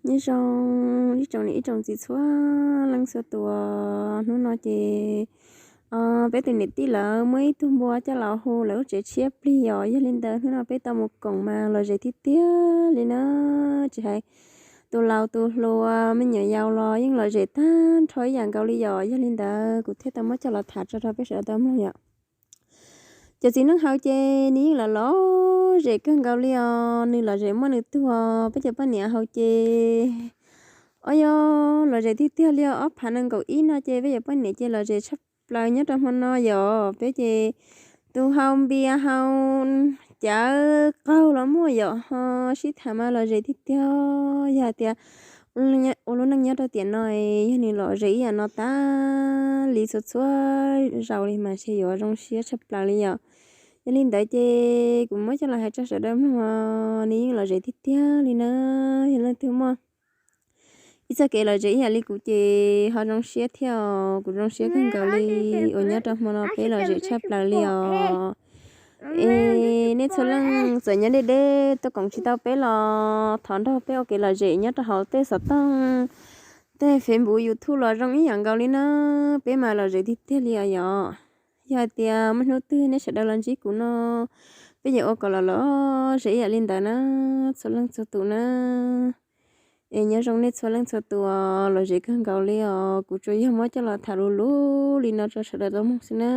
Nyob zoo ib tsoom niam ib tsoom txiv txhua leej txhua tus. Hnub no ces peb tus niam tij lawv muaj ib tug npua coj los hu lawv lub tsev tshiab plig yom. Yog li ntawd hnub no peb tau mus koom mas lom zem tiag tiag li na. Tsis hais tus laus tus hluas me nyuam yaus los yeej lom zem tag nrho ib yam nkaus li yom. Yog li ntawd kuv thiaj tau muab coj los tham tso rau peb sawv daws tau mloog yom. Cov txiv neej hauv ces nws yeej lom lom zem kawg nkaus li os, nws lom zem muaj nws tuag. Peb cov poj niam hauv ces, o yog, lom zem tiag tiag li os. Ob phav nees nkaum ib no ces peb cov poj niam ces lom zem tshaj plaws nyob rau hmo no yom. Peb ces tus hau npias hau cawv qaug los muaj yom, ho sib tham mas lom zem tiag tiag. Yog hais tias ua lub neej nyob rau tiam no, yog nws lom zem ib yam no tas li txhua txhua zaus li mas ntshe yuav zoo siab tshaj plaws li yom. Yog li ntawd ces kuv muab coj los hais rau sawv daws mloog, nws yeej lom zem tiag tiag li na. Yog leej twg muaj ib txoj kev lom zem ib yam li kuv ces ho zoo siab thiab os. Kuv zoo siab kawg nkaus li uas nyob rau hmo no peb lom zem tshaj plaws li os. Es nej txhua leej txawm nyob deb deb tuaj koom tsis tau peb los thov nrog peb ua kev lom zem nyob rau hauv tej xov tooj, tej Facebook, YouTube los zoo ib yam nkaus li na. Peb mas lom zem tiag tiag li os yom. Yog hais tias muaj hnub twg nej sawv daws los ntsib kuv no, peb yuav ua kom lom lom zem ib yam li ntawd na, txhua leej txhua tus na. Es nyob zoo nej txhua leej txhua tus, lom zem kawg nkaus li os. Kuv tsuas yog muab coj los tham luv luv li no rau sawv daws tau mloog xwb na.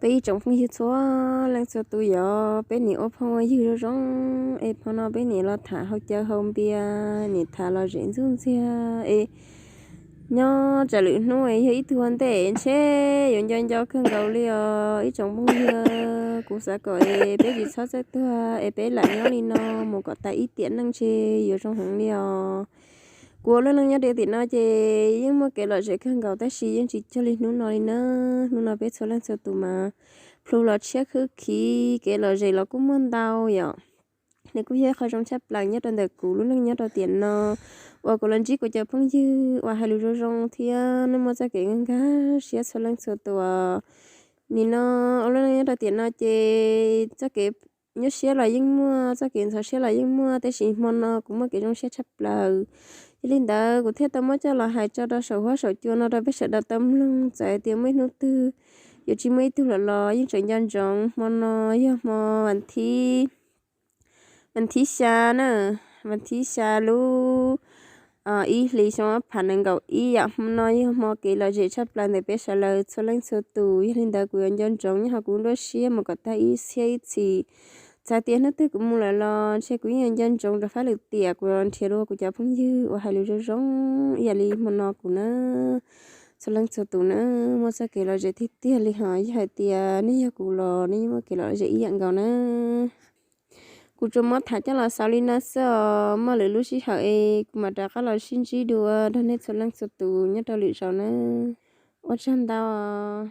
Peb ib tsoom phooj ywg txhua leej txhua tus yom, peb nim ua phooj ua ywg zoo zoo, es hmo no peb nim los tham hau cawv hau npias, nim tham lom zem ntxuj ntxiag es nyob tsam lwm hnub es yog ib tug ua ntej ntshe yuav nco nco kawg nkaus li os ib tsoom phooj ywg. Kuv xav kom es peb tsis txhob txawj tuag es peb lam nyob li no mus kom tas ib tiam neej ntshe yuav zoo heev li os. Kuv ua lub neej nyob rau tiam no ces yeej muaj kev lom zem kawg nkaus tab sis yeej tsis cuag li hnub no li na. Hnub no peb txhua leej txhua tus mas plhu los tshiab khwb khiv, kev lom zem los kuj muaj ntau yom. Nws kuj yog ib qho zoo tshaj plaws nyob rau ntawm kuv lub neej nyob rau tiam no, uas kuv los ntsib kuv cov phooj ywg uas hais lus zoo zoo thiab nej muaj txoj kev nkag nkag siab txhua leej txhua tus. Nim no ua lub neej nyob rau tiam no ces txoj kev nyuaj siab los yeej muaj, txoj kev ntxhov siab los yeej muaj, tab sis hmo no kuv muaj kev zoo siab tshaj plaws. Yog li ntawd kuv thiaj tau muab coj los hais tso rau saum huab saum cua no rau peb sawv daws tau mloog. Txawm hais tias muaj ib hnub twg yuav tsis muaj ib tug lawm los yeej tseem nco ntsoov hmo no yog hmo vas thib, vas thib xya na, vas thib xya lub ib hlis xyoo ob phav nees nkaum ib yom. Hmo no yog hmo kev lom zem tshaj plaws ntawm peb sawv daws txhua leej txhua tus. Yog li ntawd kuv yuav nco ntsoov nyob hauv kuv nruab siab mus kom tag ib siab ib txhis. Txawm tias hnub twg kuv mus lawm los ntshe kuv yeej yuav nco ntsoov rau fab lwm tiam kuv los nrhiav dua kuv cov phooj ywg uas hais lus zoo zoo ib yam li hmo no kuv na. Txhua leej txhua tus na, muaj txoj kev lom zem tiag tiag li hos. Yog hais tias nej yog kuv los nej yeej muaj kev lom zem ib yam nkaus na. Kuv tsuas muab tham coj los xaus li no xwb os, muaj lwm lub sij hawm es kuv mam rov qab los sib ntsib dua nrog nej txhua leej txhua tus nyob rau lwm zaus na. Ua tsaug ntau.